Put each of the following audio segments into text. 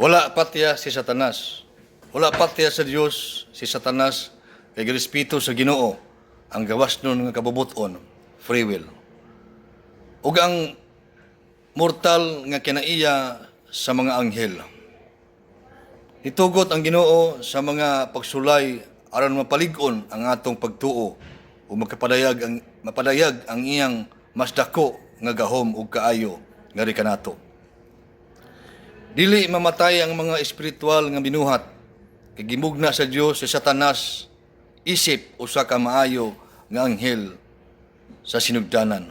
Wala patya si Satanas. Wala patya sa Dios si Satanas kay girespeto sa Ginoo ang gawas nun nga kabubuton, free will. Ug ang mortal nga kinaiya sa mga anghel. Nitugot ang Ginoo sa mga pagsulay aron mapalig-on ang atong pagtuo ug makapadayag ang mapadayag ang iyang mas dako nga gahom ug kaayo ngari kanato. Dili mamatay ang mga espiritual nga binuhat kay gimugna sa Dios si Satanas isip usa ka maayo nga anghel sa sinugdanan.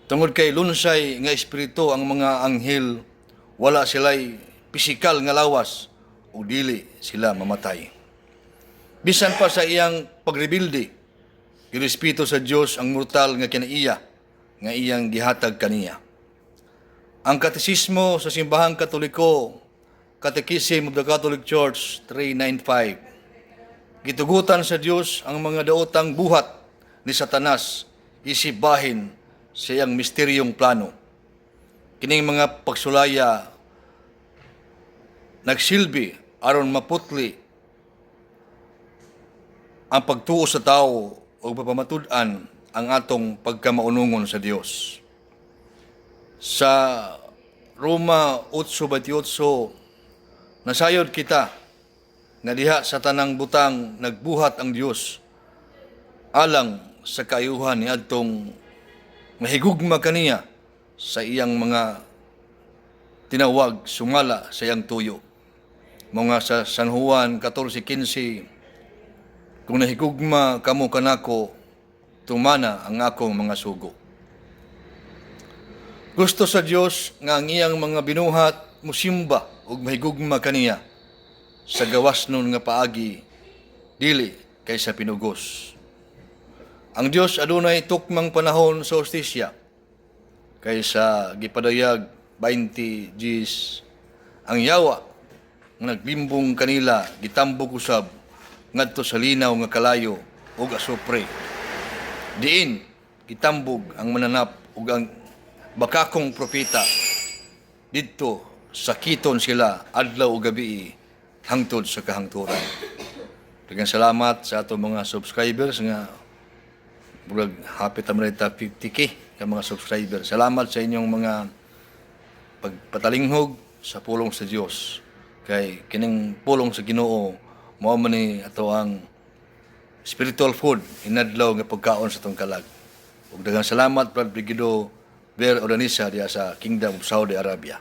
Tungod kay lunsay nga espiritu ang mga anghel, wala sila'y pisikal nga lawas ug dili sila mamatay. Bisan pa sa iyang pagrebilde, girespeto sa Dios ang mortal nga kinaiya nga iyang gihatag kaniya. Ang Katesismo sa Simbahang Katoliko, Catechism of the Catholic Church 395. Gitugutan sa Dios ang mga daotang buhat ni Satanas isip bahin sa iyang misteryong plano. Kining mga pagsulaya nagsilbi aron maputli ang pagtuo sa tao ug mapamatud-an ang atong pagkamaunungon sa Dios. Sa Roma 8:28, nasayod kita nga diha sa tanang butang nagbuhat ang Dios alang sa kaayuhan ni adtong mahigugma kaniya, sa iyang mga tinawag sumala sa iyang tuyo. Mga sa San Juan 14:15, "Kung nahigugma kamo kanako, tumana ang akong mga sugo." Gusto sa Dios nga ang iyang mga binuhat musimba ug mahigugma kaniya sa gawas nun nga paagi, dili kay sa pinugos. Ang Dios adunay tukmang panahon sa hustisya kay sa gipadayag 20 Gs, ang yawa nga naglimbong kanila gitambog usab ngadto sa linaw nga kalayo ug asupre. Diin gitambog ang mananap ug ang bakakong propeta. Didto sakiton sila adlaw ug gabi hangtod sa kahangturan. Daghang salamat sa atong mga subscribers nga murag hapit na ta 50K ka mga subscribers. Salamat sa inyong mga pagpatalinghog sa pulong sa Dios. Kay kining pulong sa Ginoo mao man ni ato ang spiritual food, inadlaw nga pagkaon sa atong kalag. Ug daghang salamat, Brad Brigido Ver Odanisa diha sa Kingdom of Saudi Arabia.